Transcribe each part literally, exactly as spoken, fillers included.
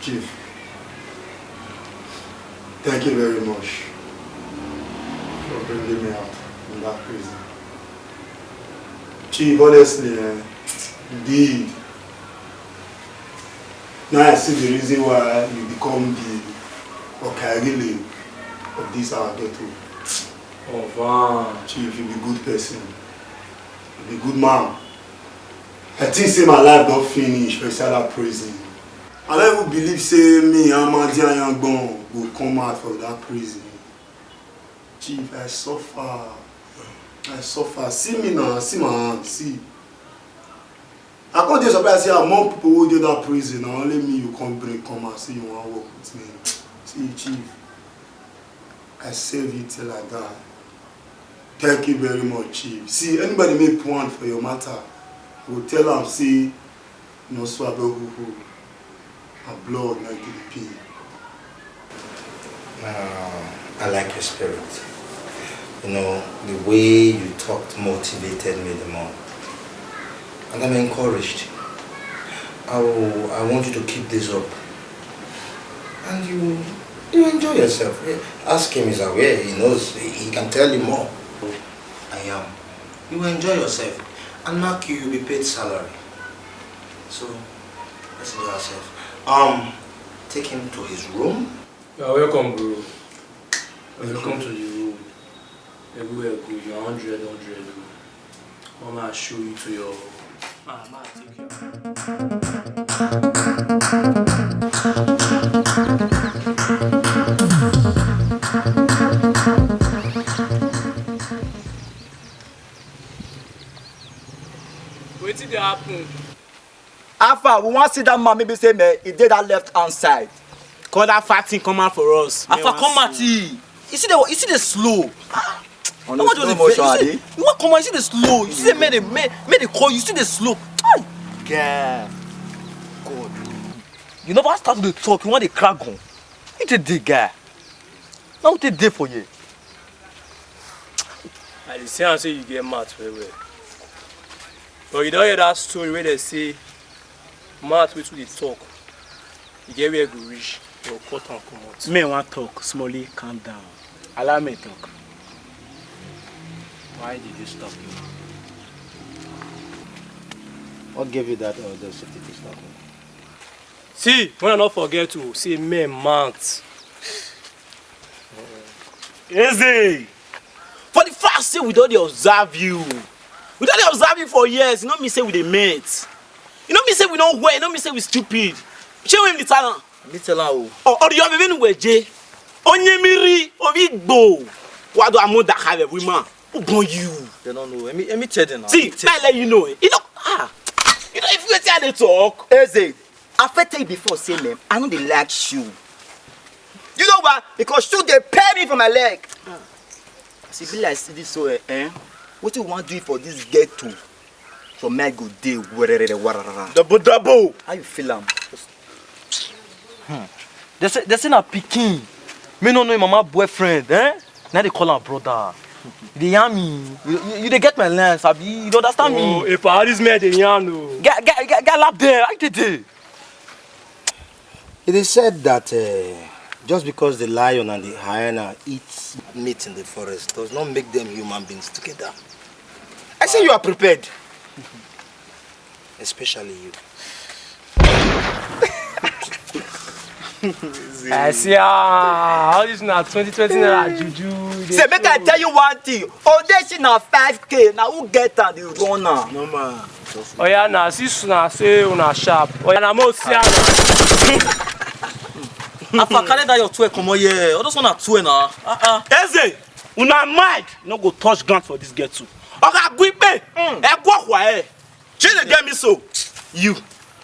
Chief, thank you very much for bringing me out from that prison. Chief, honestly, eh, indeed, now I see the reason why you become the Okaigili of this our ghetto. Oh, wow. Chief, you be good person. You be good man. I think say my life don finish for inside that prison. I don't even believe say me, Amadi Ayangbon, go come out from that prison. Chief, I suffer. I suffer. See me now, see my hand, see. I come dey surprise say among people wey dey that prison, na only me you come bring come and say you wan work with me. See, Chief, I serve you till I die. Thank you very much, Chief. See, anybody may point for your matter, I go tell am say, no swab who who. My blood, not the pain. Uh, I like your spirit. You know, the way you talked motivated me the more. And I'm encouraged. I, will, I want you to keep this up. And you you enjoy yourself. Eh, ask him, he's aware, he knows, he can tell you more. I am. You will enjoy yourself. And mark you, you'll be paid salary. So, let's enjoy ourselves. Um, take him to his room. You are welcome, bro. Welcome to the room. Everywhere good, you're hundred, hundred. Mama show you to your. Ah, ma, take care. Wetin dey happen? How far? We wan see that man, maybe say me, he dey that left hand side. Call that fat thing come out for us. Afa, come out here. You see the, you see the slow. Ah, On no the one slow just motion, dey, you Adi. see, you wan come out, you see the slow. You see the men, men, men dey call. You see the slow. Ay, girl. God. You never start to dey talk. You wan dey crack gun. You take dey guy. Now take dey for here. I dey see am say you get mouth well well. But you don hear that story wey dey say mouth wey too dey talk, e get where e go reach, e go cut am comot. Me wan talk, Smolly, calm down. Allow me talk. Why did you stop me? What gave you that audacity to stop me? See, when I no forget to say men mouth. Eze! For the fact say we don dey observe you, we don dey observe you for years, e no mean say we dey met. E no mean say we no well, e no mean say we stupid. Shey we be talent? Me tell am o. Or, or you have even weje. Onye miri, obi gbo. Wado amoda kale wi ma. Who born you? They don't know. Emi, Emi tell them now. See, I let you know. You know, ah, you know if you say I dey talk. Eze, I fit tell you before say, man, I no dey like shoe. You know why? Because shoe dey pay me for my leg. As e be like say this so, eh, eh? Wetin you wan do for this ghetto? Your mind go dey werere warara. Double double. How you feel am? They say, they say na pikin. Me no know him mama boyfriend, eh? Now they call am brother. You dey hear me? You, you, you dey get my lines, abi? You dey understand Oh, me? if all these men dey yarn o. Get, get, get, get lap there. How you dey dey? It is said that uh, just because the lion and the hyena eat meat in the forest does not make them human beings together. I say you are prepared. Especially you. I see, ah, all this na twenty twenty naira juju. Say make I tell you one thing. Odeshi na five K. Na who get am dey run am. Normal. Oya na, see una say una sharp. Oya na mo see am. Afa, carry that your twelve comot here. All those one na twelve na. Ah ah. Eze, una mind no go touch ground for this ghetto. Oga Gwipe, ẹ gbọ́ kwa ẹ. Shey dey get me so? You.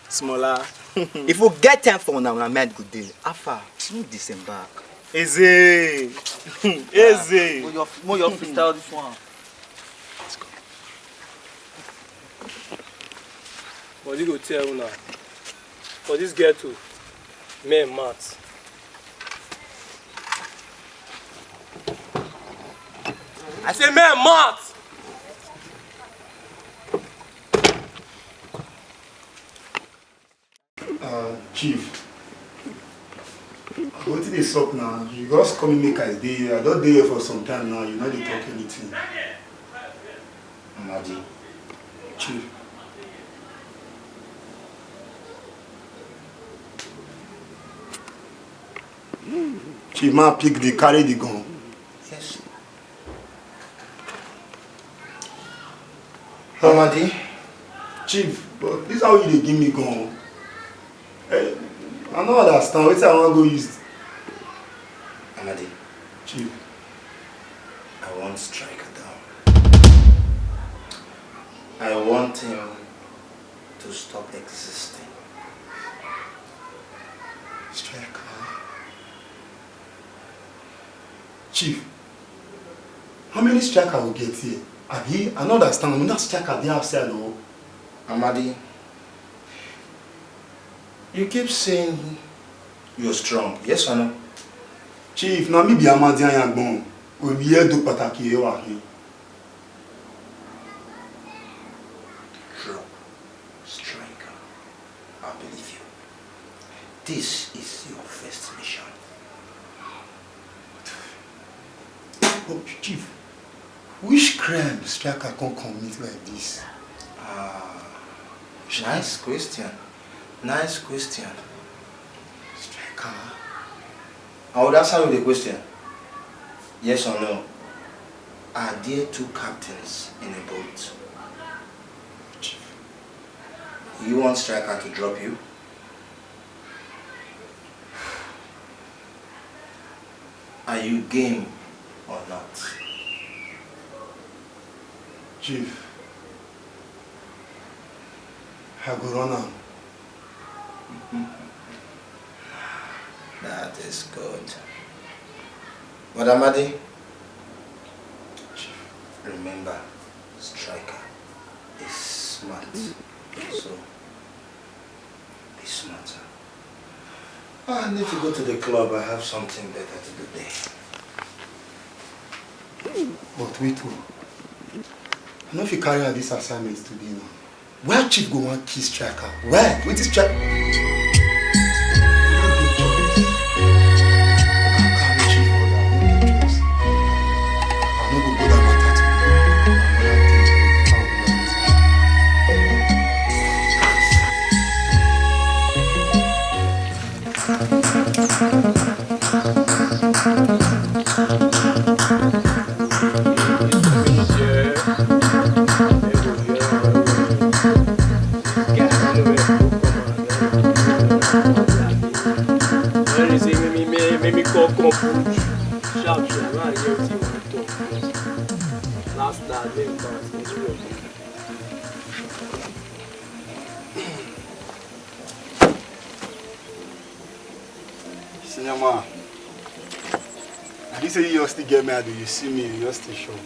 Smaller. If you get time for una, una mind go dey. Afa, no disembark. Eze. Eze. Mo your, mo your freestyle this one. Body go tell una. For this ghetto, men mouth. I say men mouth. Uh, Chief, Wetin dey sup now? You just come make I dey here. I don dey here for some time now. You no dey talk anything. Amadi. Chief. Chief, man pick the carry the gun. Yes. Amadi. Chief, but this how you dey give me gun? Eh, I no understand wetin I wan go use. Amadi. Chief. I want Striker down. I want him to stop existing. Striker. Chief, how many striker we get here? Abi, I no understand. Una striker dey outside o. Amadi, you keep saying you're strong, yes or no? Chief, na me be Amadi Ayagbon. We be here do pataki here wa here. Drop Striker. I believe you. This is your first mission. Oh, Chief, which crime striker come commit like this? Ah, nice question. Nice question. Striker. I would answer you the question. Yes or no? Are there two captains in a boat? Chief. You want Striker to drop you? Are you game or not? Chief, I go run am. That is good. But Amadi, remember, Striker is smart. So, be smarter. I need to go to the club. I have something better to do there. But wait o, I no fit carry out this assignment today now. Why Chief go wan kill Striker? Why? Wetin Striker? Make me call come put sharp sharp. Now I hear wetin you wan talk first. Last last, make we bounce. Senior man, I think say you just still get me, I do. You see me, you just still show.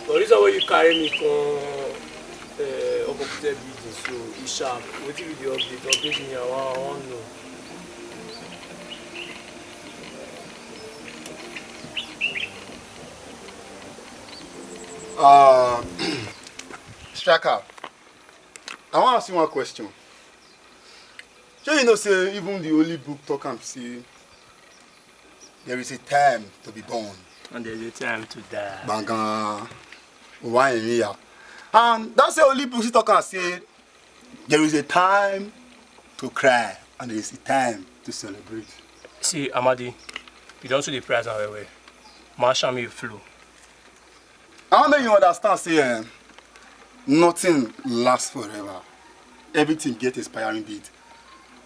The reason why you carry me come uh, Okokuta building so e sharp. Wetin be the update? Update me, I wan I wan know. Uh, Striker, I wan ask you one question. Shey you know say even the holy book talk am say there is a time to be born. And there's a time to die. Gbọ̀ngàn wa èmi ya. And that say holy book still talk am say there is a time to cry and there is a time to celebrate. See, Amadi, you don see the price now, well, well. Marshal me flow. I wan make you understand say eh, nothing lasts forever. Everything get expiring date.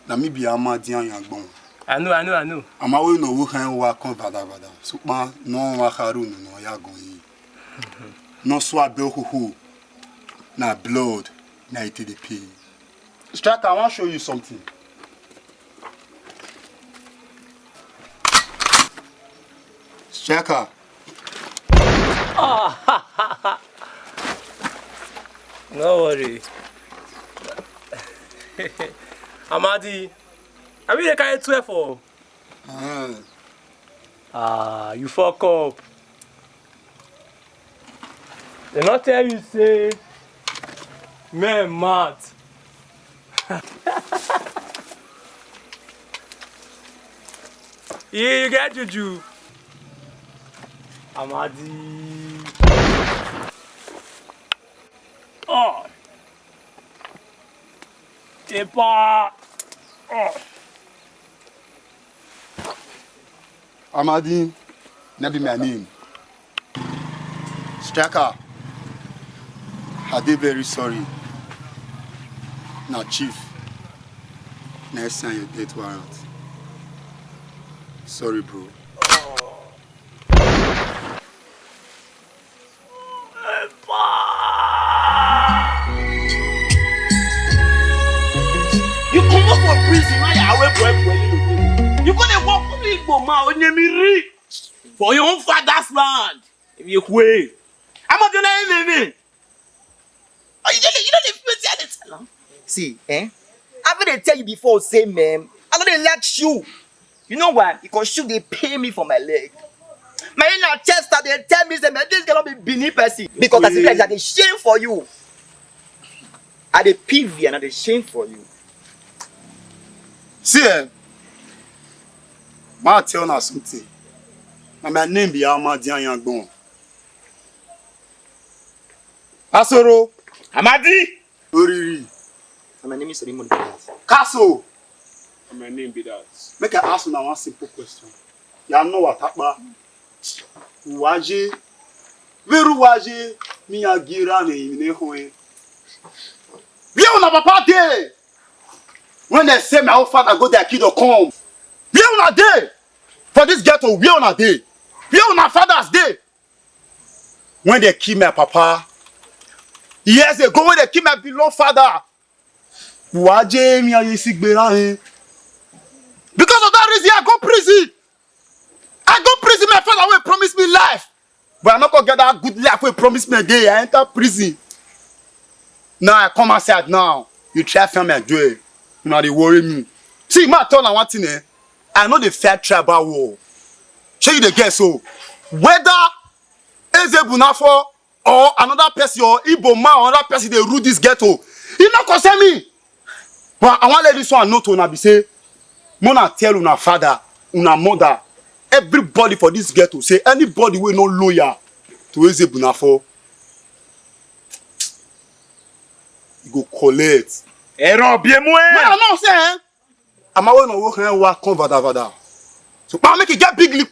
Na me be Amadi Ayagbon. I know, I know, I know. Àmọ́ wọ́n náà wọ́n kàn wá kàn vàdàvàdà. Ṣùgbọ́n náà wọ́n á kárò nínú ọ̀yà gan yìí. Náà sọ abẹ́ òkùnkùn. Na blood na e take dey pay. Striker, I wan show you something. Striker. No worry. Amadi, I mean they carry twelve for. Uh, Ah, you fuck up. They not tell you say men mad. Yeah, you get juju. Amadi. Oh. Epa. Oh. Amadi, na be my name. Striker, I dey very sorry. Na chief, na sign your death warrant. Sorry, bro. You comot for prison, now you away boy boy. You go dey work for Igbo man, Onyemiri, for your own father's land. If you quay, I'm not doing anything. Oh, you don't, you don't dey feel wetin I dey tell am? See, eh? I been dey tell you before, say, man, I no dey like shoe. You know why? Because shoe dey pain me for my leg. My inner chest start dey tell me say, man, this girl no be Benin person. Because as e be like say I dey shame for you. I dey pity and I dey shame for you. See, eh? Ma tell una something. Na my name be Amadi Ayangbon. Asoro. Amadi. Oriri. And my name is Raymond Diaz. Castle. And my name be that. Make I ask una one simple question. Ya no watakpa. Waje. Veru waje. Mi agira ne imine hoe. Where una papa dey? When they say my own father go there, kid come. Where una dey? For this ghetto, where una dey? Where una fathers dey? When they kill my papa, years ago, when they kill my beloved father, waje mi aye si gbera he. Because of that reason, I go prison. I go prison, my father will promise me life. But I not gonna get that good life will promise me a day. I enter prison. Now I come outside now. You try find me a joy. You know they worry me. See, ma tell una one thing, eh? I know the fair tribal war. Show you the guess so. Whether Eze Bunafo or another person or Igbo man or another person they rule this ghetto, e no concern me. But I wan let this one know to una be say, mona tell una father, una mother, everybody for this ghetto say anybody wey no loyal to Eze Bunafo, e go collect. Ẹ̀rọ ọ̀bì emu ẹ̀. Mona know say, eh? Ama wey no work hand work come vada vada. So pa make e get big lip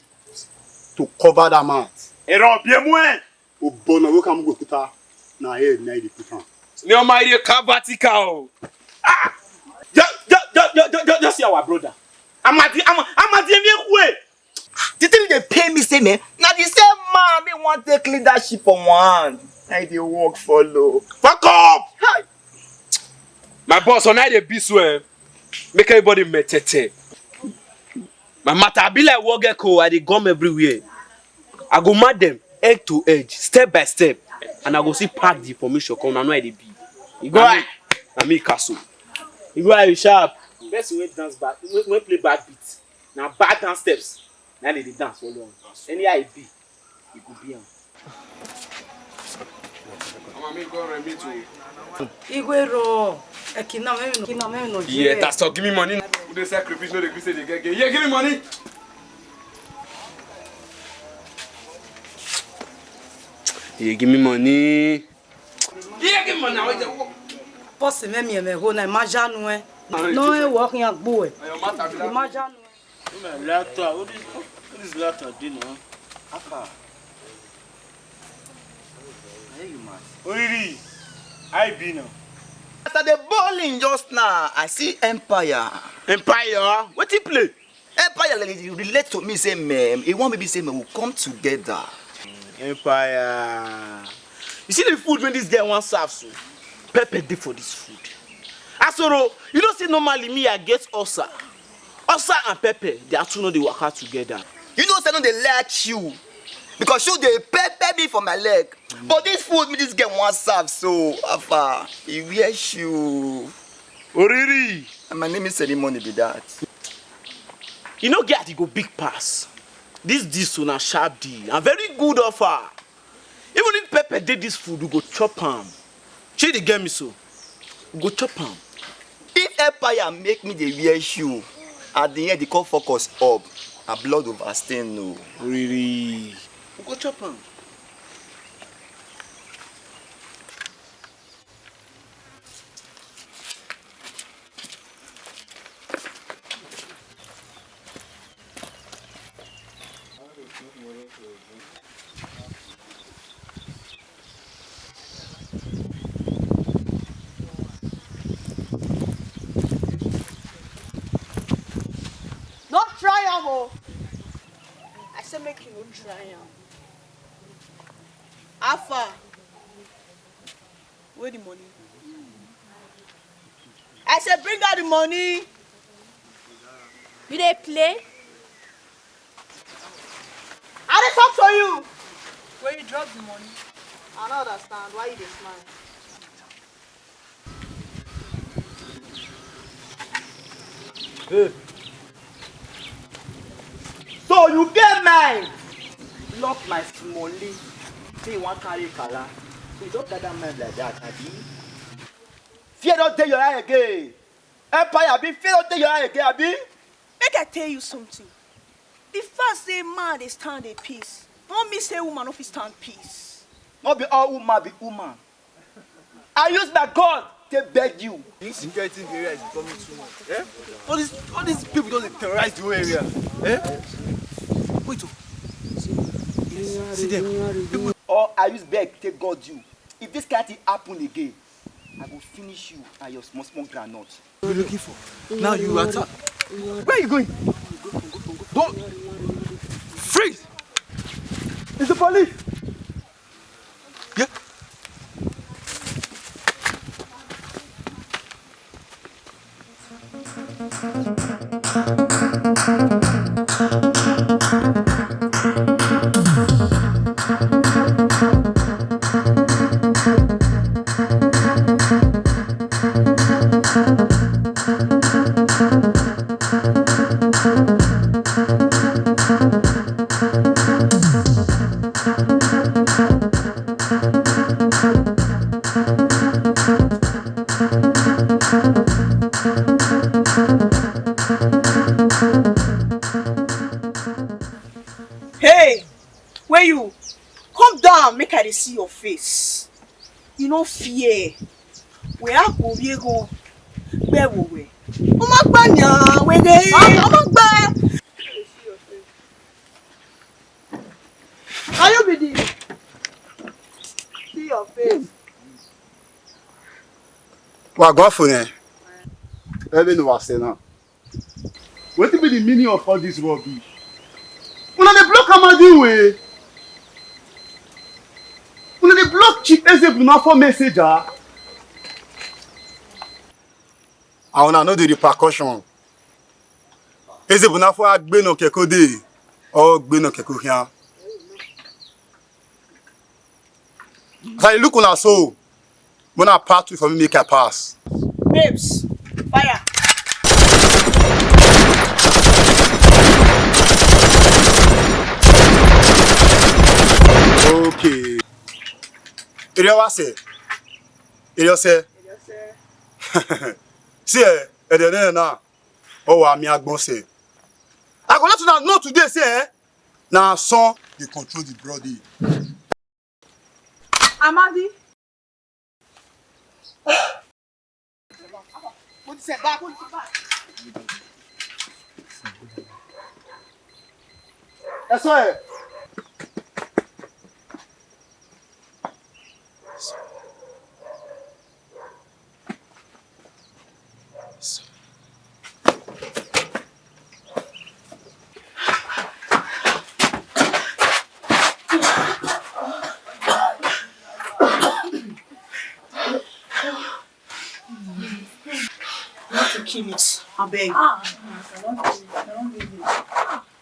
to cover that mouth. Ẹ̀rọ ọ̀bì emu ẹ̀. Obono wey come go put her na head na e dey put am. Ni ọmọ ayé ká vertical o. Ah! Just, just, just, just, just, just see our brother. Amadi, Ama-, Amadi Emekwe. The thing dey pain me say, man, na the same man me wan take leadership for one hand. Na e dey work follow. Fuck up! Hi. My boss, on I dey be so, eh, make everybody metete. My matter be like war gecko, I dey gum everywhere. I go mad them, edge to edge, step by step, and I go see pack the information come. I know I dey be. You go right. Na me castle. You go right, you sharp. Person wey dance bad, wey, wey play bad beat, na bad dance steps. Na they dey dance for long. Anyhow e be, e go be am. Igwe ro, e kina me no, kina me no. Yeah, that's all. Give me money. Who dey sell crayfish no dey gree say they get gain. Yeah, give me money. Yeah, give me money. Yeah, give me money. Boss me me me go na imagine we. No e work yan gbo e. Imagine we. Una later, what is, what is later dey now? Afa. Hey, you man. Oriri, I be now. As I dey bowling just now, I see Empire. Empire? Wetin play? Empire like dey relate to me say, man, he want me be say, man, we come together. Empire. You see the food when this guy wan serve so? Pepper dey for this food. Asoro, you know say normally me I get ulcer. Ulcer and pepper, they are two no dey waka together. You know say I no dey like you because you dey pepper me for my leg. But this food me this guy wan serve so, afa, he wear shoe. Oriri. And my name is Ceremony be that. You know get e go big pass. This this una sharp deal and very good offer. Even if pepper dey this food, we go chop am. Shey you dey get me so? We go chop am. If Fire make me dey wear shoe. At the end, they come fuck us up. Na blood over stain o. Riri. We go chop am. No try am o. I say make you no try am. How far? Where the money? I say bring out the money. You dey play? I dey talk to you. When you drop the money. I no understand why you dey smile. Hey. So you get mind? Lock my smallie. Say you wan carry kala. So you don gather mind like that, abi? Fear don dey your eye again. Empire, abi? Fear don dey your eye again, abi? Make I tell you something. The fact say man dey stand a peace no mean say woman no fit stand peace. No be all woman be woman. I use my God to beg you. This security area is becoming too much. Eh? All these, all these people don dey terrorize the whole area. Eh? Wait, oh. Yes, see them. People. Or I use beg to God you. If this kind thing happen again, I go finish you and your small small groundnut. What are you looking for? Now you attack. Where are you going? Don't. Freeze! It's the police! Yeah. Hey, where you? Come down, make I dey see your face. You no fear. We are go, we go. Where we we? Ọmọ gbà yàn, we dey. Ọmọ gbà. Are you be this? See your face. Wa go for ne. Ebe no wa se na. Wetin be the meaning of all this rubbish? Una dey block Amadi way. Una dey block Chief Eze Bunafo messenger. And una know the repercussion. Eze Bunafo agbe no keko dey, or gbe no keko here. As I look una so, una pass through for me, make I pass. Babes, fire. Okay. Area wa se. Area se. See, eh, area na na. Oh, wa mi agbon se. I go let una know today say, eh, na son dey control the body. Amadi. Mo ti ṣe bá, mo ti bá. Ẹ sọ ẹ. You have to kill it, abeg. Ah, I don't kill it. I don't give it.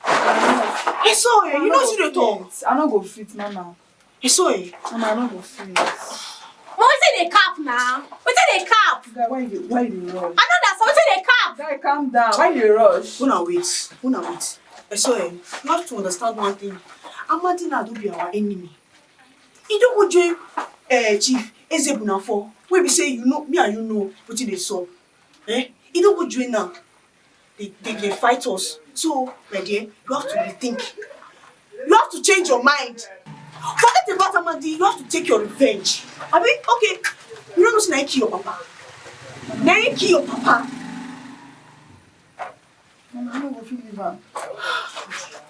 I saw you. You know what you dey talk. I no go fit, mama. I saw you. Mama, I no go fit. But wetin dey cap now? Wetin dey cap? Guy, why you dey, why you dey rush? I know that. So wetin dey cap? Guy, calm down. Why you dey rush? Una wait. Una wait. I saw you. You have to understand one thing. Amadi na do be our enemy. He don go join, eh, Chief Eze Bunafo, wey be say you know, me and you know wetin dey sup. Eh? You know what, Joanna? They, they, they fight us. So, my dear, you have to rethink. You have to change your mind. Forget about Amadi. You have to take your revenge. I mean, okay, you don't know say na him kill your papa. Na him kill your papa. Mama, I no go fit leave am. I no go fit.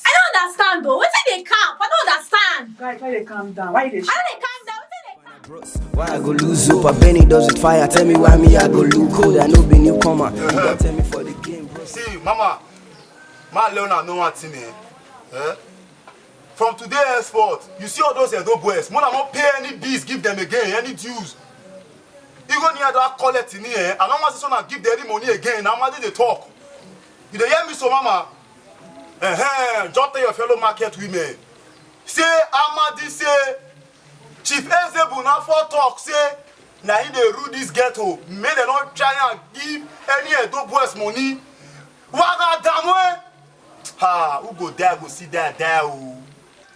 I don't understand though. Wetin dey camp? I don't understand. Guy, why you dey calm down? Why you dey I don't dey calm down. Wetin dey camp? Why I go lose hope? A Benny does it fire. Tell me why me I go look cold. I no be newcomer. You don't tell me for the game, bro. See, mama, ma Leona know one thing, eh? Eh? From today henceforth, you see all those Edo boys, make una no pay any bills give them again, any dues. You go near that collect in here, I don't want to give them any money again. Now, Amadi dey talk. You dey hear me so, mama? Uh-huh. Just tell your fellow market women. Say, Amadi say, Chief Ezebu na for talk say, na him dey rule this ghetto. Make dem no try and give any Edo boys money. Waga damwe. Ha, who go die go see die die o.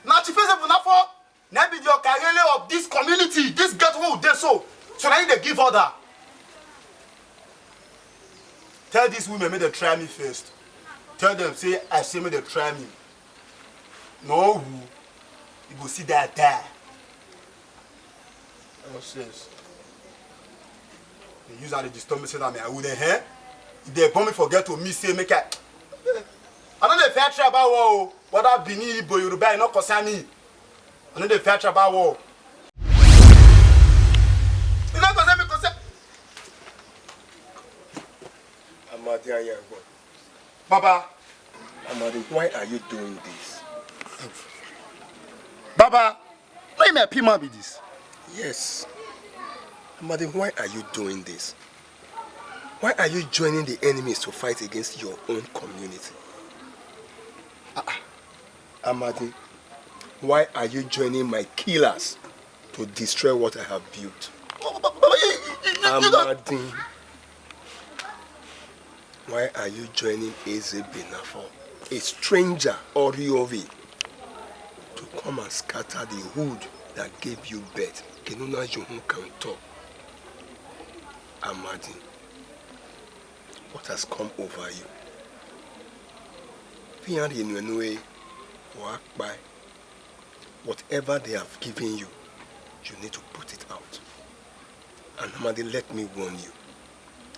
Na Chief Ezebu na for na be the Okarele of this community, this ghetto wey we dey so. So na him dey give order. Tell these women make dem try me first. Tell them say I say make dem try me. No, who? You go see die die. Nonsense. They use how they disturb me say that me I would eh? If they born me for ghetto, me say make I. I no dey fear tribal war o. Whether Benin, Igbo, Yoruba, e no concern me. I no dey fear tribal war. E no concern me, concern. Amadi Ayagbo. Baba. Amadi, why are you doing this? Baba, no be my pima be this. Yes. Amadi, why are you doing this? Why are you joining the enemies to fight against your own community? Ah, ah. Amadi, why are you joining my killers to destroy what I have built? Baba, you, you, you, you, you don't Amadi, why are you joining Eze Benafo, a stranger, Oriovi, to come and scatter the hood that gave you birth? Kenuna Johun can talk. Amadi, what has come over you? Fiyan Yenue Nue, Wakpai. Whatever they have given you, you need to put it out. And Amadi, let me warn you.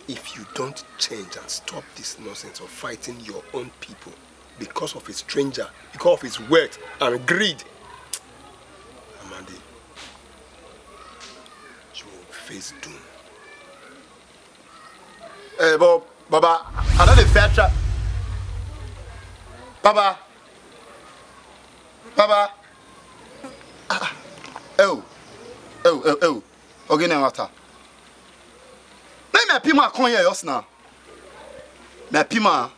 If you don't change and stop this nonsense of fighting your own people because of a stranger, because of his wealth and greed, Amadi, you will face doom. Eh, but, Baba, I no dey fear trap. Baba. Baba. Ah, ah. Oh. Oh, oh, oh. Okay, now, matter. Let me pima come here, us now. My pima,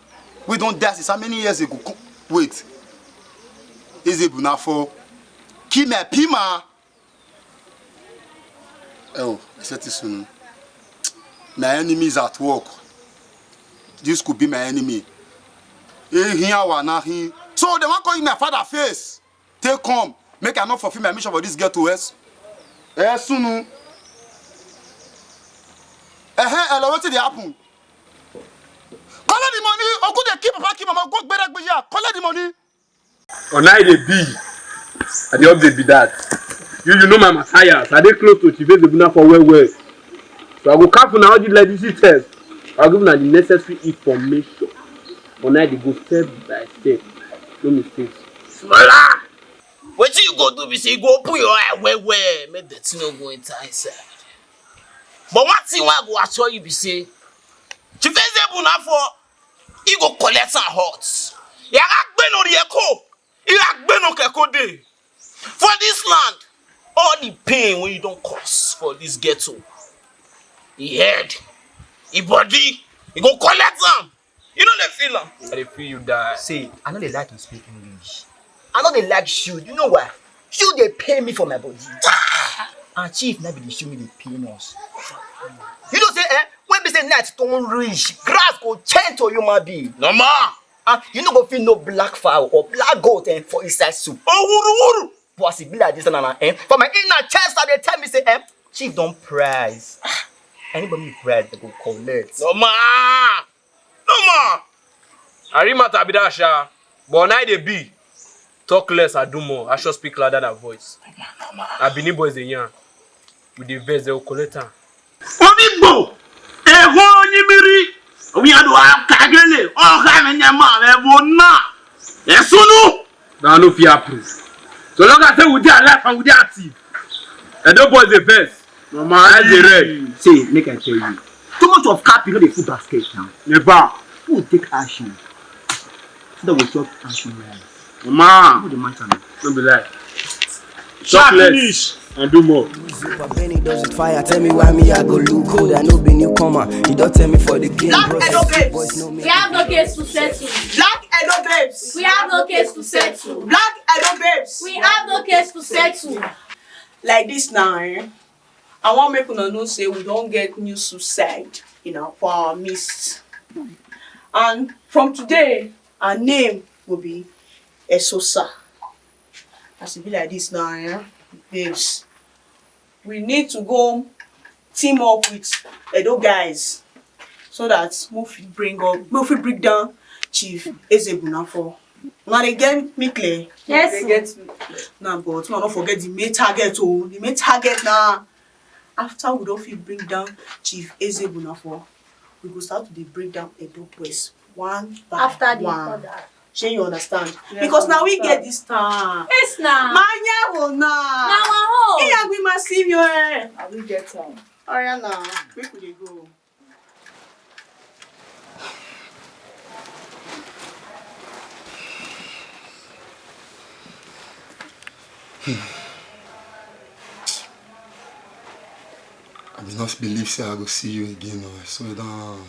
we don die since how many years ago? Co-, wait. Is it Bunafo? Kill my pima. Oh, I said this soon. My enemy is at work. This could be my enemy. Eh, here, wa, na, he. So they wan call you my father face. Take come. Make I not fulfill my mission for this ghetto, yes? Eh, soon. Eh, eh, hello, wetin dey happen? Collect the money. Oku dey keep papa, keep mama. Go gbere gbeya. Collect the money. Ona e dey be. I dey update be that. You, you know my Matthias. I dey close to Chief Ezebuna for well well. So I go cap una all the legacy test. I go give una the necessary information. Ona e dey go step by step. No mistakes. Smaller! Wetin you go do be say you go open your eye well well, make dirty no go enter inside. But one thing wey I go assure you be say, Chief Ezebuna for, he go collect am hot. Yàrá gbénu rí ẹ̀kọ́, ìyá gbénu kẹ̀kọ́ dé. For this land, all the pain wey you don cause for this ghetto, e head, e body, e go collect am. You no dey feel am? I dey feel you die. See, I no dey like to speak English. I no dey like shoot. You know why? Shoot dey pain me for my body. And chief na be the shoot me dey pain us. You know say, eh, when be say night don reach, grass go change to human being. Normal. And you no go fit know black fowl or black goat, eh, for inside soup. Oh, wuru wuru. But as e be like this na, eh, for my inner chest, I dey tell me say, eh, chief don price. Ah, Anybody with pride, they go collect. No man! No man! I read matter be that sha. But now they be. Talk less, I do more. Action speak louder than voice. I be new boys dey yarn. We dey vex, they go collect am. Obi gbo, eho onye mmiri, obi adu akagele, ọha me nyama me bona. Esunu. Now no fear proof. So long as say we dey alive and we dey active. Edo boys dey vex. Mama, I dey red. Say, make I tell you. Too much of cap, you know, the food basket now. Never. Who will take action? So that we chop action now. Mama, Who the matter now? No be lie. Talk less and do more. Benny does it fire, tell me why me I go look cold. I know be newcomer. He don't tell me for the game, Black bro. Edo babes. Boys know me. We have no case to settle. Black Edo babes. We have no case to settle. Black Edo babes. We have no case to settle. Like this now, eh? I wan make una know say we don get new suicide in our for our midst. And from today, her name go be Esosa. As e be like this now, eh? Babes, we need to go team up with Edo guys so that we fit bring up, we fit bring down Chief Ezebunafo. Una dey get me clear? Yes. Now, but una no forget the main target o. The main target na after we don fit bring down Chief Ezebunafo, we go start to dey break down Edo boys one by After the one. Other. Shey you understand? Because now we get this time. Yes, now. Manya wo na. Now, our home. Iya gbe ma si mi o eh. I will get am. Oya na, make we dey go. I bin not believe say I go see you again o. I swear down.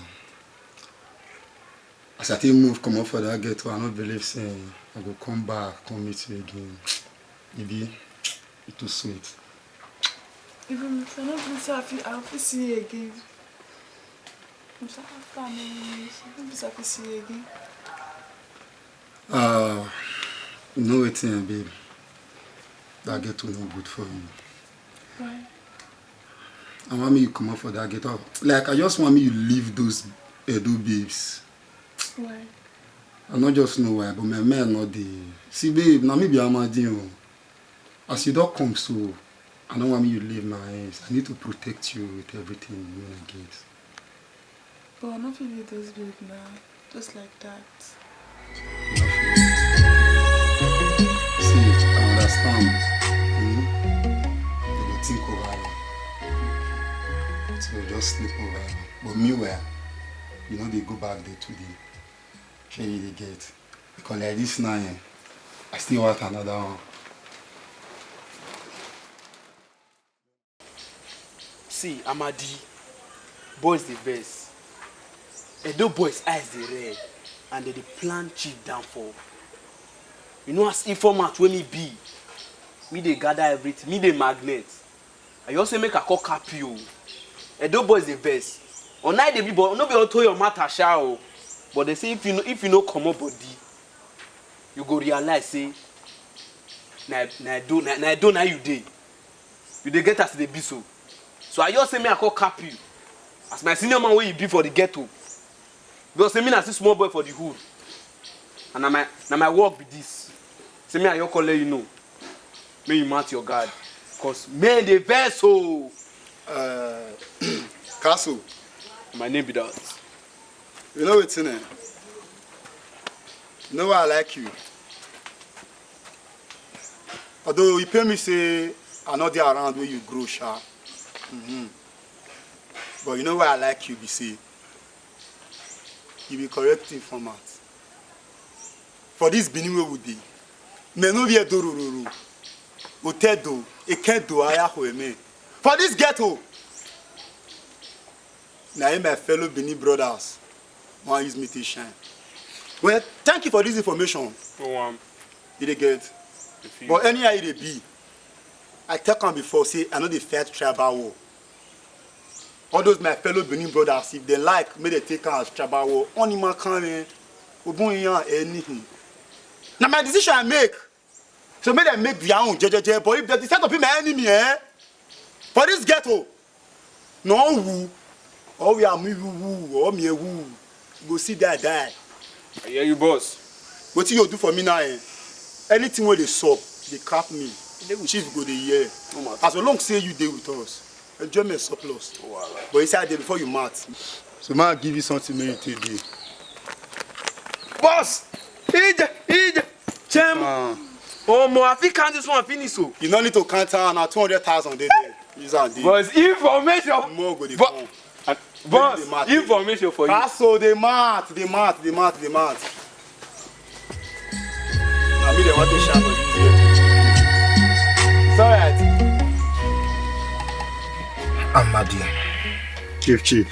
As I take move comot for that ghetto, I no believe say I go come back, come meet you again. E be, e too sweet. Even if I no believe say I fit, I fit see you again. I'm so after many years. I no believe say I fit see you again. Ah, you know wetin, eh, babe? That ghetto no good for you. Why? I want me you comot for that ghetto. Like, I just want me you leave those Edo babes. Why? I no just know why, but my men no dey. See, babe, na me be Amadi o. As you don come so, I no want me you leave my hands. I need to protect you with everything wey I get. But I no fit leave this babe now, just like that. See, I understand. Hmm? You go think over am. So just sleep over am. But meanwhile, you no dey go back there today. Shey you dey get? Because like this now, eh, I still want another one. See, Amadi, boys dey vex. Edo boys eyes dey red and they dey plan chief downfall. You know as informant wey me be, me dey gather everything, me dey magnet. I just say make I call Kapi o. Edo boys dey vex. Online dey be but no be unto your matter sha o. But they say if you no, if you no comot body, you go realize say na na Edo na, na Edo na you dey. You dey get as e dey be so. So I just say make I call Kapi as my senior man wey you be for the ghetto. Because say me na still small boy for the hood. And na my na my work be this. Say me I just call let you know. Make you mount your guard. Cause men dey vex o. Uh, Castle, My name be that. you know wetin, eh? You know why I like you? Although you pay me say I no dey around where you grow, sha. Mm-hmm. But you know why I like you be say you be correct informant. For this Benin wey we dey, me no wear dorororo. Otedo, ekedo, ayaho eme. For this ghetto, na him my fellow Benin brothers wan use me take shine. Well, thank you for this information. No one. You dey get? If you But anyhow e dey be, I talk am before say I no dey fight tribal war. All those my fellow Benin brothers, if they like, make they take am as tribal war. Only man can, eh, ogun yan anything. Na my decision I make. So make them make their own jejeje. But if they decide to be my enemy, eh, for this ghetto, no who Or we are me woo woo, or me a woo. You go see die die. I hear you, boss. Wetin you do for me now, eh? Anything wey dey sup, dey cap me. Chief go dey hear. As long say you dey with us, enjoyment surplus. But inside there before you mad. So man give you something make you take dey. Boss! Ije! Ije! Chem! Omo, I fit count this one finish so. You no need to count am, na two hundred thousand dey there. Use am dey. Boss, information. More go dey come. Boss, information for you. Paso dey mad, dey mad, dey mad, dey mad. Na me dey want to share for this year. It's alright. Amadi. Chief, chief.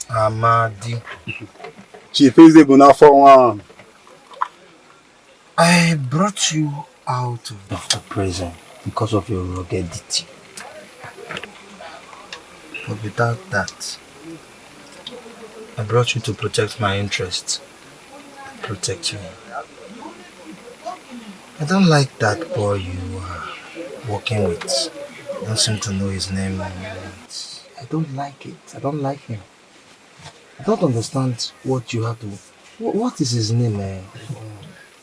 Amadi. Chief, is the bona for one. I brought you out of the prison because of your ruggedity. But without that, I brought you to protect my interests. Protect me. I don't like that boy you are working with. I don't seem to know his name. I don't like it. I don't like him. I don't understand what you have to. What is his name? Eh?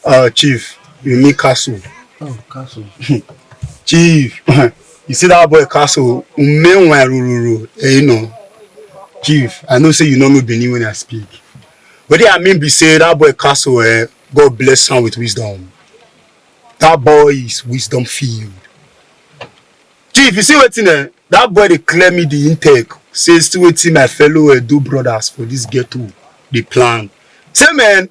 Uh, Chief, you mean Castle? Oh, Castle. Chief, you see that boy Castle? Umenwa rururu, eh, you know. Chief, I know say you no know Benin when I speak. But I mean be say that boy Castle, eh, God bless him with wisdom. That boy is wisdom filled. Chief, you see wetin, eh? That boy dey clear me the intake. Say see wetin my fellow Edo brothers for this ghetto dey plan. Say man,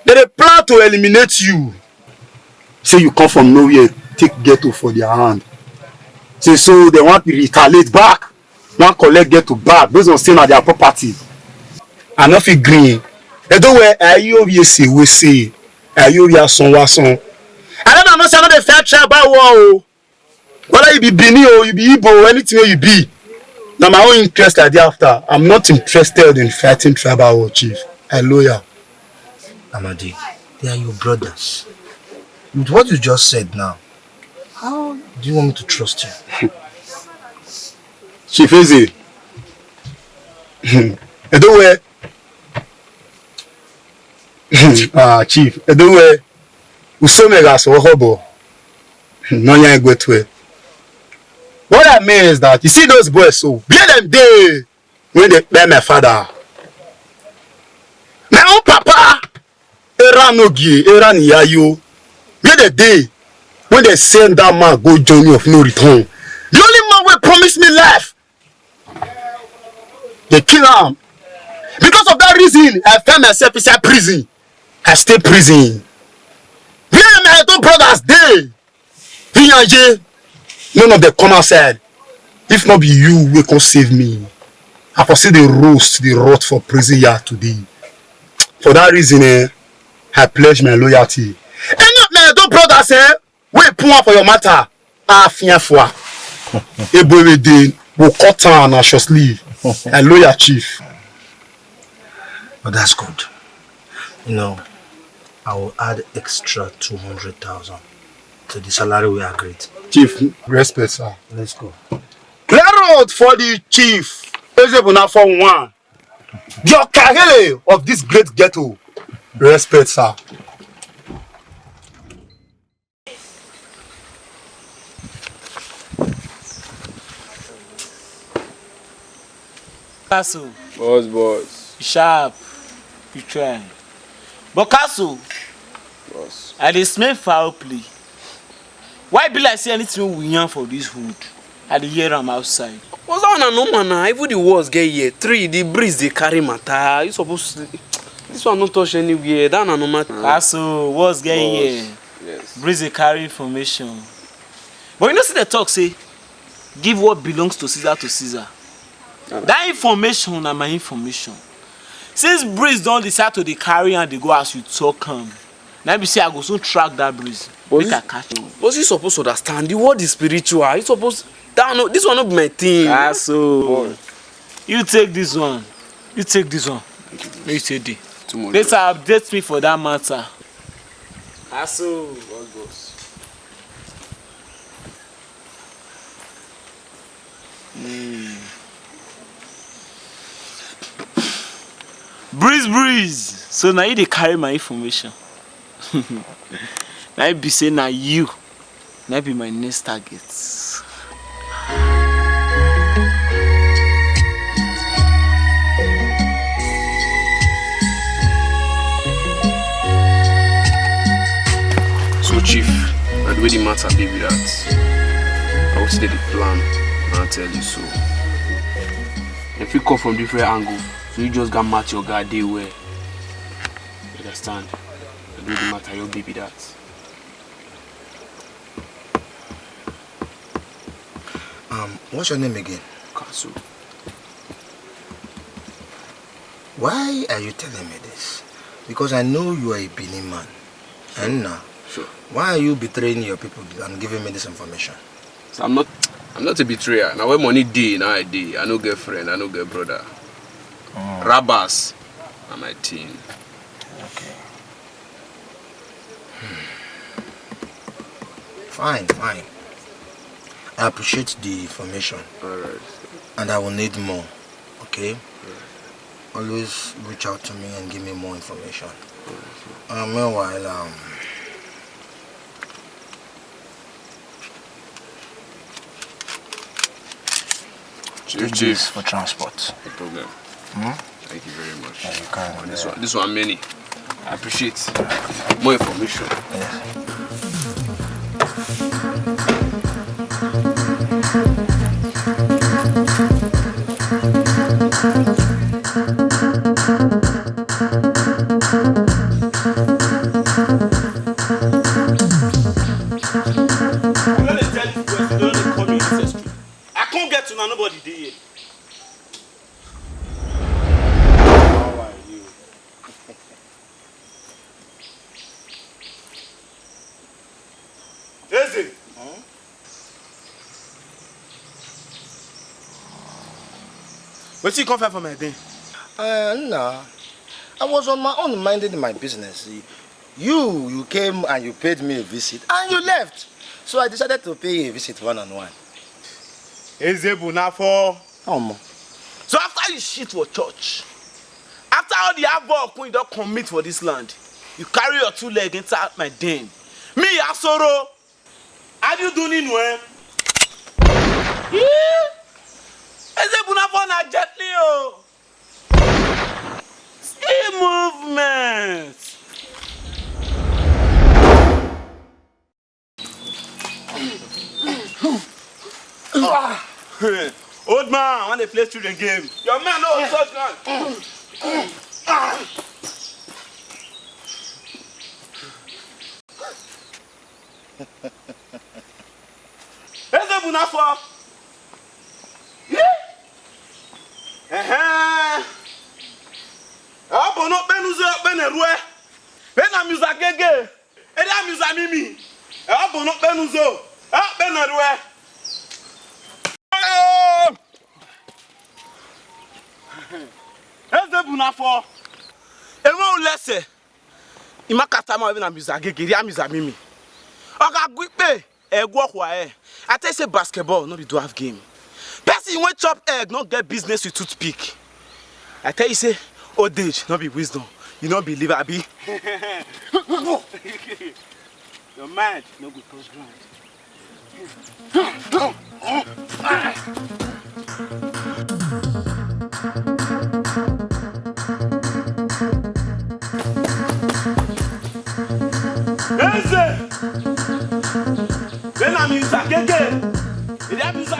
they dey plan to eliminate you. Say you come from nowhere, take ghetto for their hand. Say so they want to retaliate back, want collect ghetto back based on say na their property. I no fit gree. Edo where ayi obi ese we say ayi obi ason wason. I don't know say I no dey fight tribal war o. Whether you be Benin or you be Igbo or anything wey you be, na my own interest I dey after. I'm not interested in fighting tribal war, chief. I loyal. Amadi, they are your brothers. With what you just said now, how do you want me to trust you? Chief Eze. Edo where? Ah, chief. Edo where? Usome ga so hobo. No yan gwetwe. What I mean is that you see those boys so, be them day when they bear my father. My own papa, Era Nogie, Era Niyayo, where the day when they send that man go journey of no return. The only man will promise me life, they kill him. Because of that reason, I find myself inside prison. I stay prison. Where my two brothers dey? Viyaje, none of them come outside. If not be you, we can save me. I for see the roast, the rot for prison yard today. For that reason, eh, I pledge my loyalty. Any of my two brothers, eh, we put one for your matter. Ah, fiafua. Eboe dey, we cut am and short sleeve. I loyal chief. But that's good. You know, I will add extra two hundred thousand to the salary we agreed. Chief, respect, sir. Let's go. Clear road for the chief. Ezebuna for one. The Okahele of this great ghetto. Respect, sir. Castle. Boss, boss. Sharp. You try. But Castle. Boss. I dey smell foul play. Why be like say anything we yarn for this hood, I dey hear am outside. Was that one na normal na? Even the walls get here. Three, the breeze dey carry matter. You suppose this one no touch anywhere. That na normal. Castle, walls get here. Yes. Breeze dey carry information. But you know see the talk say, give what belongs to Caesar to Caesar. That information na my information. Since breeze don decide to dey carry and dey go as you talk am, na be say I go soon track that breeze. Make I catch am. But you suppose understand the world is spiritual. You suppose that no, this one no be my thing. Ah so. You take this one. You take this one. Make you take dey. Later update me for that matter. Ah so. What goes? Mm. Breeze, breeze. So now you dey carry my information. Now you be say na you. Now be my next target. So, Chief, na the way the matter be with that. I will see the plan and I tell you so. If you come from different angle, so you just got match your guard day well. You understand? The way the matter your baby that. Um, what's your name again? Castle. Why are you telling me this? Because I know you are a Benin man. And now, sure, why are you betraying your people and giving me this information? So I'm not, I'm not a betrayer. Now when money day, now I day. I no get friend, I no get brother. Mm. Rabas, na my team. Okay. Fine, fine. I appreciate the information. All right. And I will need more, okay? All right. Always reach out to me and give me more information. All right, sir. Um, meanwhile, um, Chief, take this for transport. No problem. Hmm? Thank you very much. Yeah, you can. This one, this one many. I appreciate more information. Yeah. I can't get to now, nobody dey here. How are you? Eze! Hmm? Wetin you come find for my den? Uh, no. I was on my own minding my business. You, you came and you paid me a visit and you left. So I decided to pay you a visit one on one. Eze Bunafo. Omo. So after you shit for church, after all the havoc wey you don commit for this land, you carry your two leg enter my den. Me, Asoro, how do you do ninu, eh? Yee! Eze Bunafo na gently o. See movement. Old man, I wan dey play children game. Your man no touch ground. Eze Bunafo. Ehe. Ọ bụ n'okpenu ụzọ okpene rue. Be na muzagege. Ede amuza mimi. Ọ bụ n'okpenu ụzọ okpene rue. Eze Bunafo. Enwe ulese. Imakata ma be na muzagege, ede amuza mimi. Oga gwipe. Egwu ọkwa, eh. I tell you say basketball no be dwarf game. Person wey chop egg no get business with toothpick. I tell you say old age no be wisdom. You no believe, abi? Your mind no go touch ground. Eze! Be na muzagege. Ede amuza